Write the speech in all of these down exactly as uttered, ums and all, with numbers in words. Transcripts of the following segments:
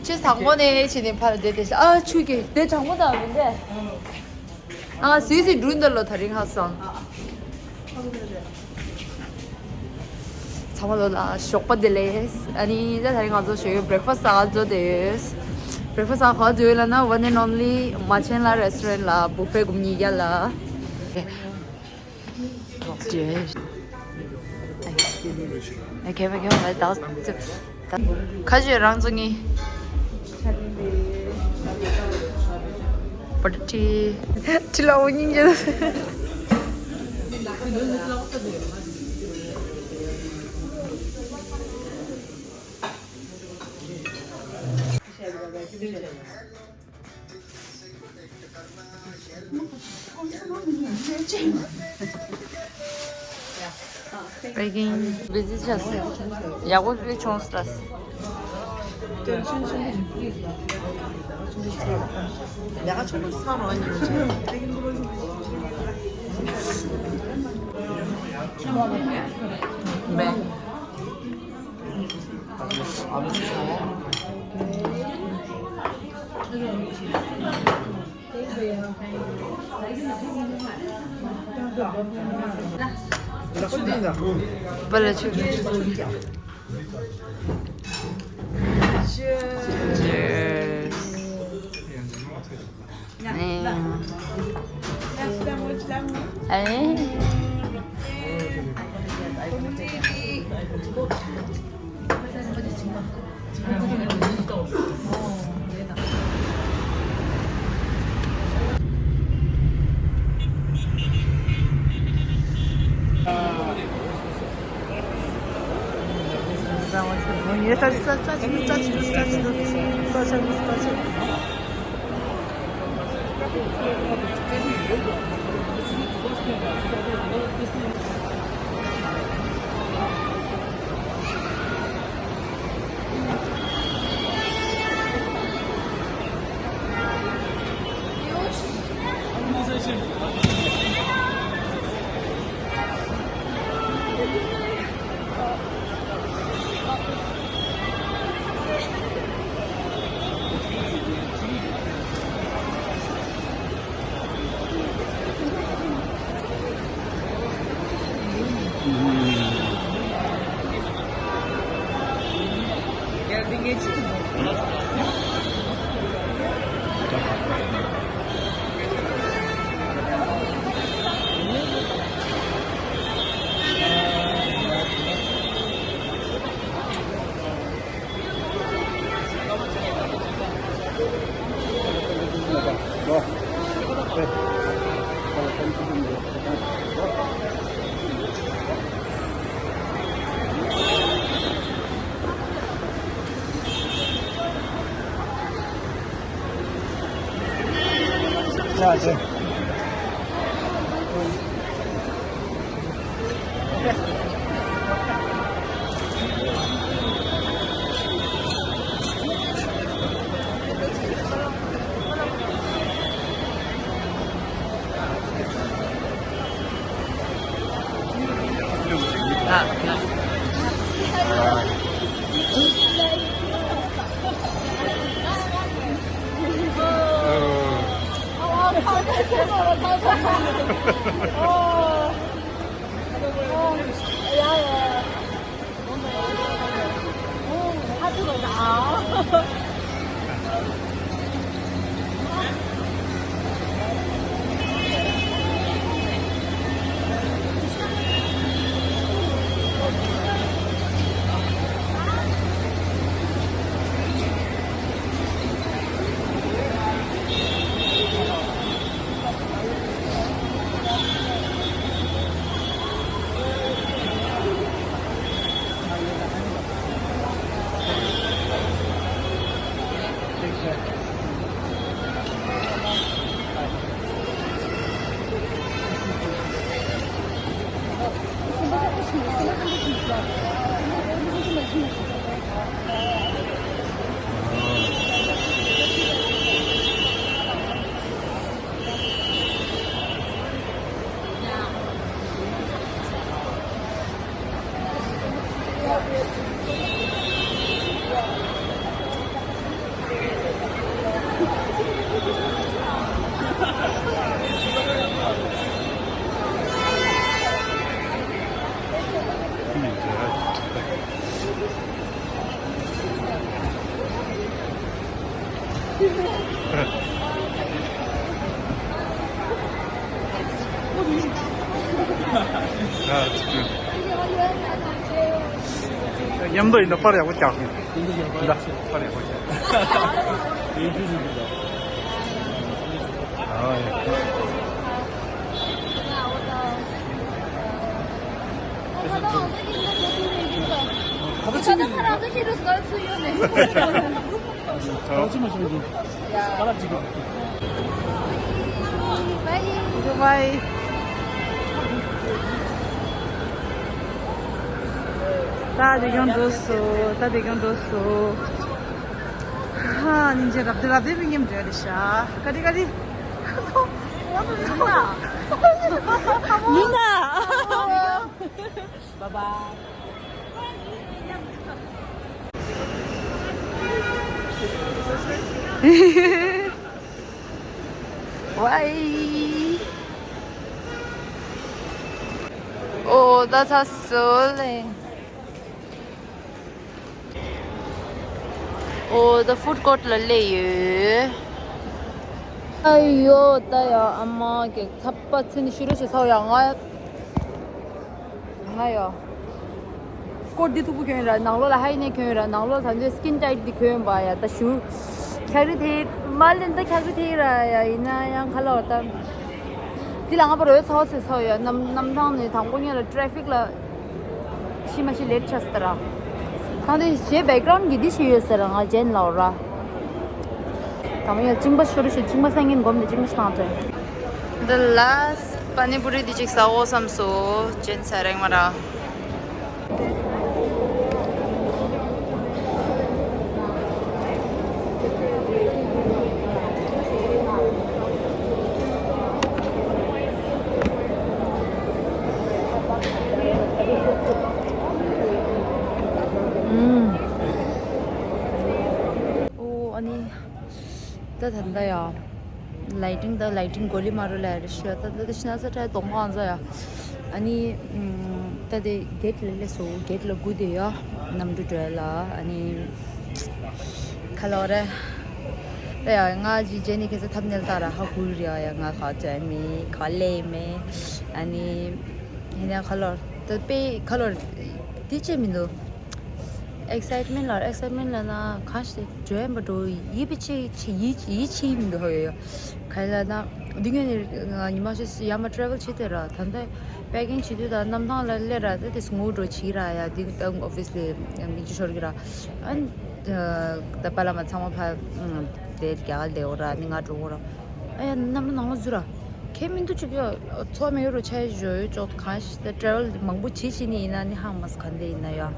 ཆེས་དང་པོ་ནས་ཕྱིན་ནས་ཕར་བསྡད་དེ་ཤ་ཨ་ཆུ་གི་དེ་དྲང་པོ་དང་མི་འདྲ། ཨ་སུས་སུས་འགྲུལ་འདི་ལོ་ད་རིང་ཧ་སང་། ཚང་མ་ལོ་ལ་ཞོགས་པ་བདེ་ལེགས། ཨ་ནི་ད་ད་རིང་ང་ཚོ་ཞོགས་ཡོད་breakfast ཟ་ག་འགྲོ་བསྡད་ཡོད། Breakfast ཟ་ག་འགྲོ་ཡོད་ལབ་ན་one and only མ་ཆེན་ལ་restaurant ལ་buffet སྒོམ་ཉིས་བརྒྱ་ལ། ཁ་ཅིག་རང་ཚོ་ངི། པ་ཏི། ཁྲི་ལ་འོ་སྙིང་རྗེ། Packing busy ཆགས་སོང་། ཡག་པོ་ཞིག་བྱུང་སོང་། མེད། བ་ལ་ཆུ། Cheers. ཨེ། མཉམ་དུ་ཡིན་ད་པར་ཡག་པོ་རྒྱག་ཡིན། འདི་པར་ཡག་པོ་རྒྱག Bye. ད་དེ་གྱོང་འགྲོ་སོ། ད་དེ་གྱོང་འགྲོ་སོ། ཧ་ནིང་ཅི་རབ་དེ་རབ་དེ་མི་ཉམས་འདྲ་རེད་ཤག་ག་རེ་ག་རེ། མི་ན། Bye bye. Why? Oh, that's a soul. Oh, the food court ལ་སླེབས་ཡོད། ཨ་ཡོ། ད་ཡ་ཨ་མ་གི་ཚ་པ་ཚིན་ཤུ་རུ་ཞིག་ཚ་ཡ་ང་། ང་ཡ། སྐོར་འདི་མཐུག་པོ་གྱོན་ར། ནང་ལོགས་ལ་ཧའི་ནེག་གྱོན་ར། ནང་ལོགས་ལ་ཚ་འདི་སི་ཀིན་ཊའིཊ་འདི་གྱོན་པ་ཡ། ད་ཞུ། འཁྱག་རི་དེ་མ་ལེན་ད། འཁྱག་རི་དེ་ར་ཡ། ཡིན་ན་ཡང་ཁ་ལོ་ད། འདི་ལ་ང་པ་རོལ་ཚ་བ་ཚེ་ཚ་ཡ། གནམ་གནམ་ཐང་ནས་དང་པོ་ཉིད་ལ་ཊེ་ཕིག་ལ། ཤི་མ་ཤི་ལེཊ་ཆགས་སི་ད་ར། ད་དེ་ཞེ་བེག་གྷ་རའུན་གི་འདི་ཞིག་ཡོད་ཟེར་ར། ང་ཇེན་ལའོ་ར། དང་པོ་ཡ་གཅིན་པ་ཤོར་ཞིག་གཅིན་པ་སང་ཉིན་སྒོམ་དེ་གཅིན་པ་ཤི་ལངས་ཏེ། འདི་ལ་པ་ནི་པུ་རི་འདི་གཅིག་ཟ་འོ་བསམ་སོ། ཇེན་ས་རེང་མ་ར། ཨོ་ཨ་ནི། ད་ད་ད་ཡ། ལའི་ཊིང་ད་ལའི་ཊིང་གོ་ལི་མ་རུ་ལ་རེ་ཤི་ད་ད་ད་ཤི་ན་ས་ཏྲ་གཏོང་གང་ཟ་ཡ། ཨ་ནི་ད་དེ་གེ་ཊི་ལ་སླེབས་སོ། གེ་ཊི་ལ་སྒུག་དེ་ཡ། གནམ་གྲུ་འགྲོ་ཡ་ལ། ཨ་ནི་ཁ་ལོ་རེ། ད་ཡ་ང་ཇི་ཇེ་ནི་ཁེ་ས་ཐབ་ནེལ་ད་ར་ཧ་གུ་རི་ཡ། ཡ་ང་ཁ་ཅ་མི་ཁ་ལེ་མེ། ཨ་ནི་ཧེ་ན་ཁ་ལོ་ད་པེ་ཁ་ལོ་དེ་ཅེ་མི་འདུག་ཨེག་སའི་ཊི་མེན་ཊི་ལ། ཨེག་སའི་ཊི་མེན་ཊི་ལ་ན་གང་ཞིག་འགྲོ་ཡན་པ་འགྲོ་ཡིད་པའི་ཆེ་ཆེ་ཡིད་ཡིད་ཆེས་མི་འདུག་ཧོ་ཡོ་ཡོ། ག་ལ་ན་འདི་ངས་ནི་ཉི་མ་ཞིག་ཡར་མར་ཊེ་རེ་ཝལ་བྱེད་དེ་ར། ད་ལྟ་པེ་ཀིང་བྱེད་དུས་ད་གནམ་ཐང་ལ་སླེབས་ར། ད་དེ་སྔོ་འགྲོ་བྱེད་ར་ཡ། འདི་ད་ཨོབ་བི་ཡ་སི་ལི་མིག་ཆུ་ཤོར་གི་ར། ཨ་ད་པ་ལ་མ་ཚང་མ་ཕ་དེ་རྒྱ་གར་ལེའོ་ར་ནི་ང་འགྲོ་གོ་ར། ཨ་ཡ་གནམ་ལོ་ནང་ལ་འཛུལ་ར། ཁྱེད་མི་འདུག་ཅིག་ཡོད། ཚོགས་མེད་རུ་ཆ་ཞོ་ཡོད་ཅོག་གང་ཞིག་ད་ཊེ་རེ་ཝལ་མང་པོ་བྱེད་བྱེད་ནི་ཡིན་ན་ནི་ཧང་མ་སི་ག་འདི་ཡིན་ན་ཡ།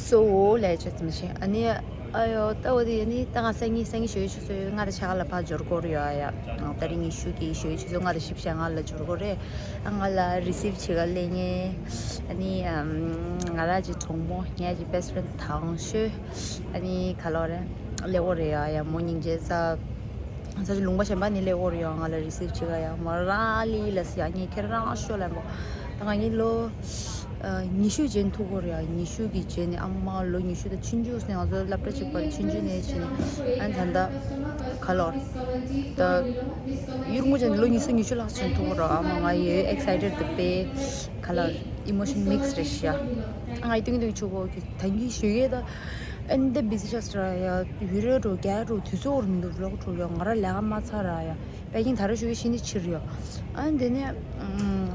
སོ་ལས་ཆ་ཙམ་ཞིག་ཨ་ནི་ཨ་ཡོ་ད་འོ་དེ་ཡ་ནི་ད་ང་སང་ཉིན་སང་ཉིན་ཞོ་ཡོད་ཆུ་ཚོད་ལྔ་དང་ཕྱེད་ཀ་ལ་ཕར་འབྱོར་གོ་རེད་ཡ། ད་རིང་ཉི་ཤུ་གི་ཞོ་ཡོད་ཆུ་ཚོད་ལྔ་དང་བཞི་བཅུ་ཞེ་ལྔ་ལ་འབྱོར་གོ་རེད། ཨ་ང་ལ་རི་སིབ་བྱེད་ག་སླེབས་ངེས། ཨ་ནི་ང་རང་གི་གྲོགས་མོ་ངའི་གི་བེ་སི་ཊི་ཕེན་དང་ཤོས། ཨ་ནི་ག་ལོ་རེད། སླེབས་གོ་རེད་ཡ། ཡ་མོ་སྙིང་རྗེ་ས། ས་ཆ་ལུང་པ་གཞན་པ་ནས་སླེབས་ཡོད་རེད་ཡ། ང་ལ་རི་སིབ་བྱེད་ག་ཡ། མོ་རང་ལི་ལ་སི་ཡ་ངས་ཁྱེད་རང་ཤོ་ལ་མོ། ད་ང་གཉིས་ལོ་ཉི་ཤུ་རྗེས་ཐུག་གོ་རེད་ཡ། ཉི་ཤུ་གི་རྗེས་ནས་ཨ་མ་ལོ་ཉི་ཤུ་དང་ཆུང་ཆུང་ཟེར། ང་ཚོ་སློབ་གྲྭ་གཅིག་པ་རེད། ཆུང་ཆུང་ནས་བྱས་ནས་ཨ་ད་ལྟ་ག་ལོར་ད་ཡུར་ངུ་ཅན་ལོ་ཉི་ཤུ་ཉི་ཤུ་ལྷག་ཅིག་ཐུག་གོ་རེད། ཨ་མ་ང་ཡོད་ཨེག་སའི་ཊེཌ་དུ་པེ་ག་ལོར་ཨི་མོ་ཤན་མིག་སི་རེད་ཤག་ང་ཡི་ཏིང་ཏིང་ཆུ་གོ་གི་ད་གིན་ཞུ་གི་ད། ཨ་ནི་འདི་བི་ཟི་ཆགས་སོང་ར་ཡ། ཡུ་རེ་འགྲོ་རྒྱ་འགྲོ་དུས་ཚོད་འོར་མི་འདུག་ལོག་འགྲོ་ཡ། ང་ར་ལས་ཀ་མ་ཚར་ར་ཡ། པེ་ཀིང་ད་ར་ཞུ་གི་ཤི་ནི་ཕྱིར་ཡ། ཨ་ནི་དེ་ནས་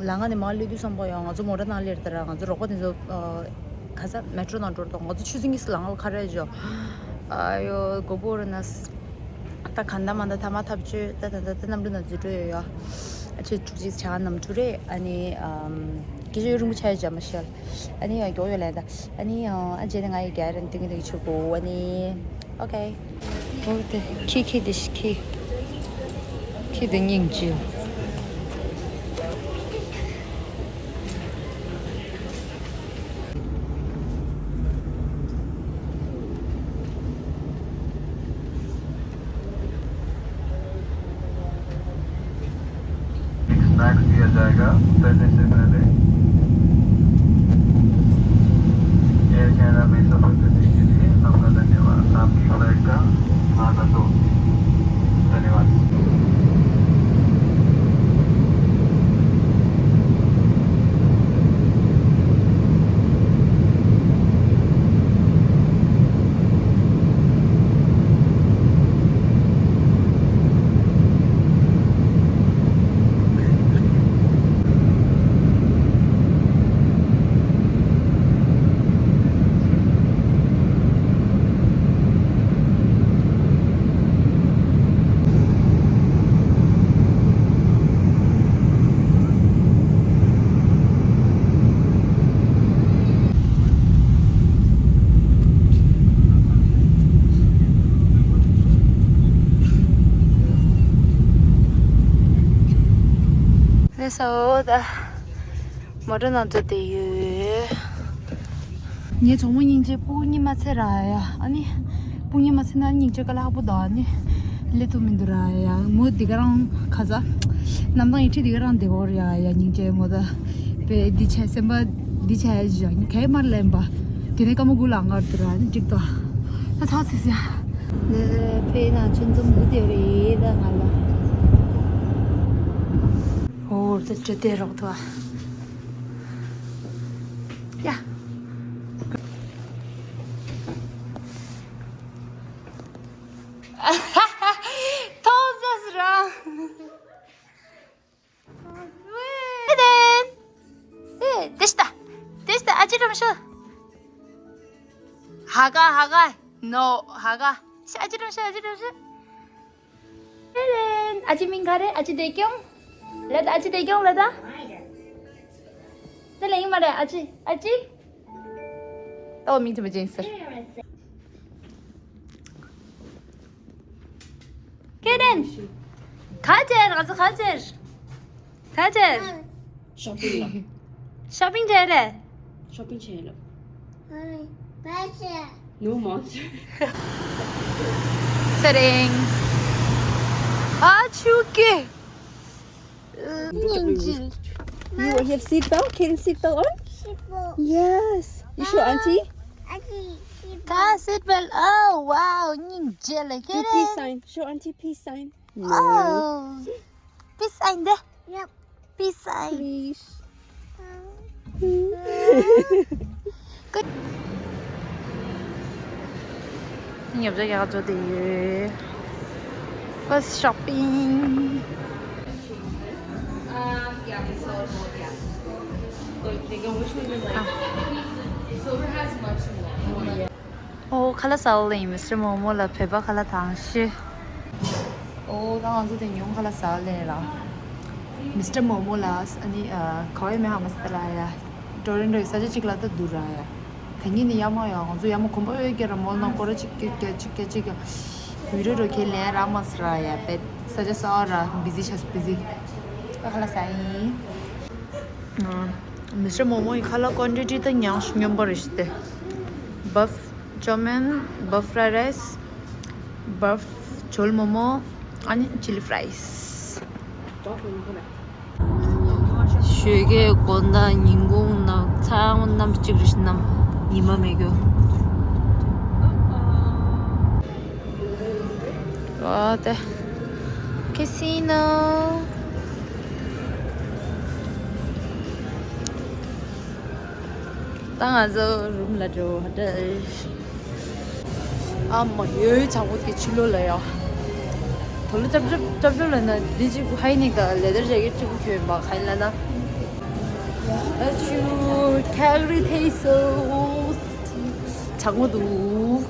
ལམ་ཁ་ནས་མར་སླེབས་དུས་ཙམ་པ་ཡ་ང་ཚོ་མོ་ཊ་ནང་སླེབས་ད་ར། ང་ཚོ་རོགས་པ་དེ་ཚོ་ག་ས་མེ་ཊོ་ནང་འགྲོ་འདུག་ང་ཚོ་ཆུ་ཚོད་གཉིས་ལམ་ཁ་ཁ་ར་འཇོ། ཨ་ཡོ་མགོ་བོ་ར་ན། ད་ག་འདྲ་མ་འདྲ་ཐ་མ་ཐབས་བྱོས། ད་ད་ད་ད་གནམ་གྲུ་ནང་འཛུལ་འགྲོ་ཡོད་ཡ། ཨ་ཆེ་དྲུག་ཅིག་ཆ་གནམ་གྲུ་རེད། ཨ་ནི་ཨམ་སྐད་ཆ་ཡོད་རིང་པོ་ཆ་ཡོད་ཅག་མ་ཤེས། ཨ་ནི་ཡང་མགྱོགས་ཡོད་ལས་ད། ཨ་ནི་ཡང་ཨ་རྗེས་ནས་ང་ཡི་རྒྱ་རེད་འདི་གི་འདི་གི་ཆུ་གོ། ཨ་ནི་ཨོ་ཀེ། ཨོ་ཀེ། ཁི་ཁི་དི་ཤི་ཁི། ཁི་དི་སྙིང་རྗེ། स्नैक्स दिया जाएगा। उतरने से पहले air Canada में सफर करने के लिए आपका धन्यवाद। आपकी फ्लाइट का ध्यान रखो। धन्यवाद। ས་འོ་ད་མོ་ཊ་ནང་འཛུལ་བསྡད་ཡོད། ངའི་གྲོགས་མོ་སྙིང་རྗེ་སྤུ་གུ་གཉིད་མ་ཚད་ར་ཡ། ཨ་ནི་སྤུ་གུ་གཉིད་མ་ཚད་ན་སྙིང་རྗེ་དཀའ་ལས་ཁག་པོ་འདུག་ཨ་ནི་སླེབས་ཐུབ་མི་འདུག་ར་ཡ། མོ་འདི་ག་རང་ཁ་ཚ་གནམ་ཐང་ཡི་ཁྲི་འདི་ག་རང་བདེ་བོ་ར་ཡ། ཡ་སྙིང་རྗེ་མོ་ད་པེ་འདི་བྱས་སེམས་པ་འདི་བྱས་ཡ་གས་མར་ལེན་པ་དེ་ནས་ཀ་མོ་གུ་ལ་ངར་འདུག་ར་ཨ་ནི་འགྲིག་ཏོ། ད་ཚ་ཚ་ཚ། ཕེ་ན་ཆུ་འཛོམས་འདི་དེ་རེད་ད་ང་ལ། ཨོ་ད་ཅི་དེ་རོགས་ཐོ། ཡ། ཐོ་ཟ་སི་ར། ཨེ་དེན། ཨེ་དེ་ཤི་ད། དེ་ཤི་ད་ཨ་ཅི་རམ་ཤོ། ཧ་ག་ཧ་ག་ནོ་ཧ་ག་ཤ་ཨ་ཅི་རམ་ཤོ་ཨ་ཅི་རམ་ཤོ། ཨེ་དེན་ཨ་ཅི་མིང་ག་རེ་ཨ་ཅི་བདེ་སྐྱོང་། ལེ་ད་ཨ་ཅི་བདེ་སྐྱོང་ལེ་ད། དེ་ལེ་ཡིན་མ་རེད་ཨ་ཅི་ཨ་ཅི། ཏོ་མིང་དུ་མ་ཅན་ཟེར། ཁེ་རེན། ཁ་ཅེར་ང་ཚོ་ཁ་ཅེར། ཁ་ཅེར། ཤོ་པིང་ལ། ཤོ་པིང་བྱས་རེད། ཤོ་པིང་བྱས་ལ། ནོ་མོ། ཚེ་རིང་། ཨ་ཆུ་ཀེ། སྙིང་རྗེ། You have seat belt? Can seat belt on? Yes. You show auntie? ད་seat belt. Oh wow. སྙིང་རྗེ་ལ་ཁེ་རེན། Peace sign. Show auntie peace sign. Oh. Peace sign དེ། Yep. Peace sign. Please. ཉབ་ཇ་ཡག་ཇོ་དེ་ཡོད། First shopping. ཨོ་ཁ་ལག་ཟ་ལེ་ཡིན། མི་སི་ཊར་མོ་མོ་ལ་བོད་པ་ཁ་ལག་དང་ཤི། ཨོ་ད་ང་ཚོ་དེ་ཉུང་ཁ་ལག་ཟ་ལེ་ལ། མི་སི་ཊར་མོ་མོ་ལ་ཨ་ནི་ཁ་བའི་མེ་ཧ་མ་སི་ཏ་ལ་ཡ། ཊོ་རེན་ཊོ་ཡི་ས་ཆ་གཅིག་ལ་ད་འདུག་ར་ཡ། ད་ཉིན་ནི་ཡ་མ་ཡ་ང་ཚོ་ཡ་མ་གོམ་པ་ཡོད་ཀྱི་ར་མོལ་ནང་སྐོར་གཅིག་གཅིག་གཅིག་གཅིག་བི་ཌི་ཡོ་ཁྱེད་ལེན་ར་མ་སི་ར་ཡ་བེད་ས་ཆ་ས་ར་བི་ཟི་ཆ་བི་ཟི། ད་ཁ་ལག་ཟ་ཡིན། མི་སི་ཊར་མོ་མོ་ཡི་ཁ་ལག་ཀོན་ཊི་ཊི་ད་ཉུང་སྙོམས་པོ་རེད་ཤི་སྟེ། བྷ་ཕ་ཅོ་མིན། བྷ་ཕ་ཕ་ར་ཡི་རའི་སི། བྷ་ཕ་ཇོལ་མོ་མོ། ཨ་ནི་ཅི་ལི་ཕ་ར་ཡི་རའི་སི། ཞོགས་ཀའི་དགོང་དག་ཉིན་གུང་ནང་ཚང་མ་གནམ་གཅིག་རེད་ཤི། གནམ་ཉི་མ་མེད་རྒྱུ། ཨོ་དེ་ཁེ་སི་ནོ། ད་ང་ཚོ་རུམ་ལ་འགྲོ་ཧ་ད། ཨ་མ་ཡོའི་བྱ་བོ་དེ་ཕྱི་ལོགས་ལ་ཡོད། དོ་ལོ་ཅབ་ཅབ་ཅབ་ཅབ་ལ་ན་འདི་གཅིག་པུ་ཧའི་ནིག་དང་ལེ་དར་ཇེ་ཀེ་ཊི་གཅིག་པུ་གྱོན་པ་ཧའི་ལ་ན། ཨ་ཆུ་ཁལ་ག་རི་ཕེ་སོ་བྱ་བོ་འདུག